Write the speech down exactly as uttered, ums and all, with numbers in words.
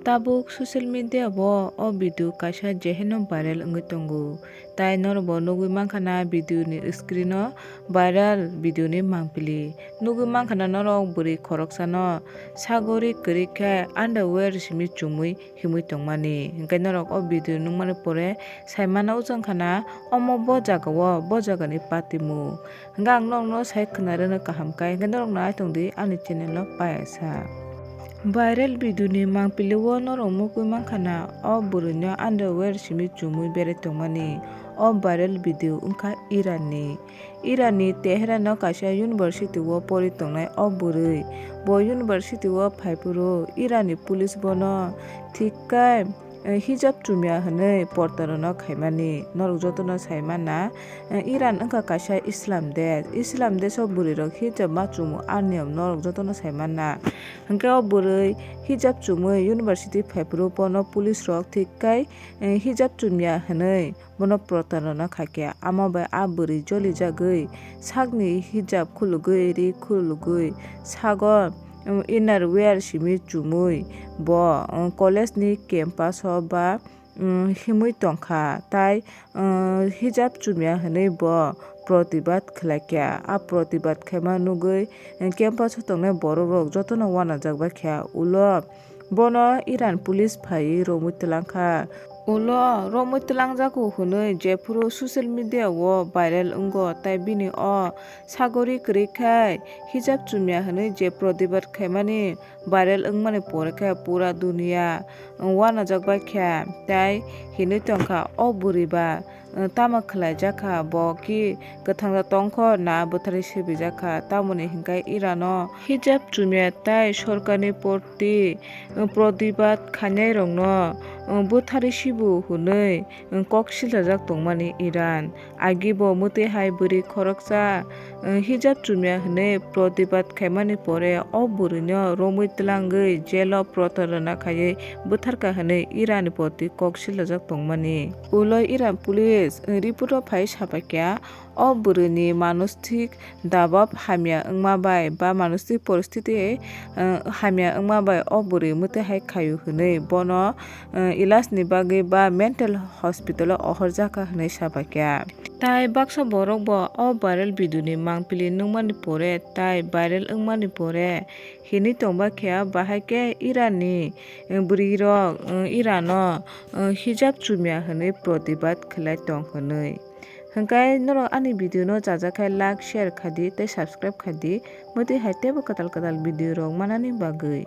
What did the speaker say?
Tabuk social media o o video kaisa jeheno viral wngwi tongo. Tai norokbo nugwi mankha na video ni screen o viral video ni mangpili. Nugwi mankha na norok bwrwi khoroksano sagori kwrwi khe underwear simi chumui himwi tongmani. Hinkhe norok o video nukmani pore saimano wngkha na omo bo jaga o bo jaga ni patimu. Hwnkhe ang norokno sai khwnarwno kaham khe, hwnkhe norok naitongdi ani channel o payasa. Viral video ni mangpili o norok mukwi mankha na o bwrwi no underwear simi chumui berai tongmani. O viral video wngkha Iran ni. Iran ni Tehran o kaisa university o pori tongnai o bwrwi. Bo university o phaiphuru Iran ni police bono thik khe eh, hijab chumya hwnwi portarano khaimani norok jotono sai manna. Eh, Iran wngkha kaisa Islam desh. Islam desh o bwrwi rok hijab ma chumu a niyom norok jotono sai manna. Hwnkhe o bwrwi hijab chumui university phaiphuru bono police rok thik khe, eh, hijab chumya hwnwi bono portarano khaikha. Amo bai a bwrwi jolijagwi sakni hijab khulugwi ri khulugwi sago um, inner wear simi chumui bo, um, college ni campus o ba, um, himwi tongkha, tai, um, hijab chumya hwnwi bo protibad khlaikha. A protibad khaima nugwi, um, campus o tongnai borok rok jotono uanajak baikha. Ulo bono Iran police phaiwi romwi twlangkha. Ulo romwi twlangjago hwnwi jephuru social media o viral wngo, tai bini o sagori kwrwi khai hijab chumya hwnwi je protibad khaimani viral wngmani pore khe pura duniya uanajak baikha, tai hinwi tongkha o bwrwi ba tamo khlaijakha, bo ki kwthangda tongkho na bwtharwi sibijakha, tamoni hinkhe Irano hijab chumya tai sorkarni proti protibad khainairokno bwtharwi sibu hwnwi kok siljajak tongmani Iran. Agi bo mwtwi hai bwrwi khoroksa, eh, hijab chumya hwnwi protibad khaimani pore o bwrwino romwi twlangwi jail o protarona khaiwi bwtharkha hwnwi Iran ni proti kok siljajak tongmani. Ulo Iran police, eh, report o phai sabaikha, o bwrwini manostik dabab hamya wngma bai ba manostik poristiti, eh, hamya wngma bai o bwrwi mwtwi hai khaio hwnwi bono, eh, ilajni bagwi ba mental hospital o ohorjakha hwnwi sabaikha. Tai baksa borok bo o viral video ni mangpili nukmani pore tai viral wngmani pore hinwi tongba khe bahai khe Iran ni, eh, bwrwi rok, eh, Iran o, eh, hijab chumya hwnwi protibad khlai tong hwnwi. Hwnkhe norok ani video no chajakhe like, share khadi tei subscribe khadi, mwtwi hai teibo kwtal kwtal video rok manani bagwi.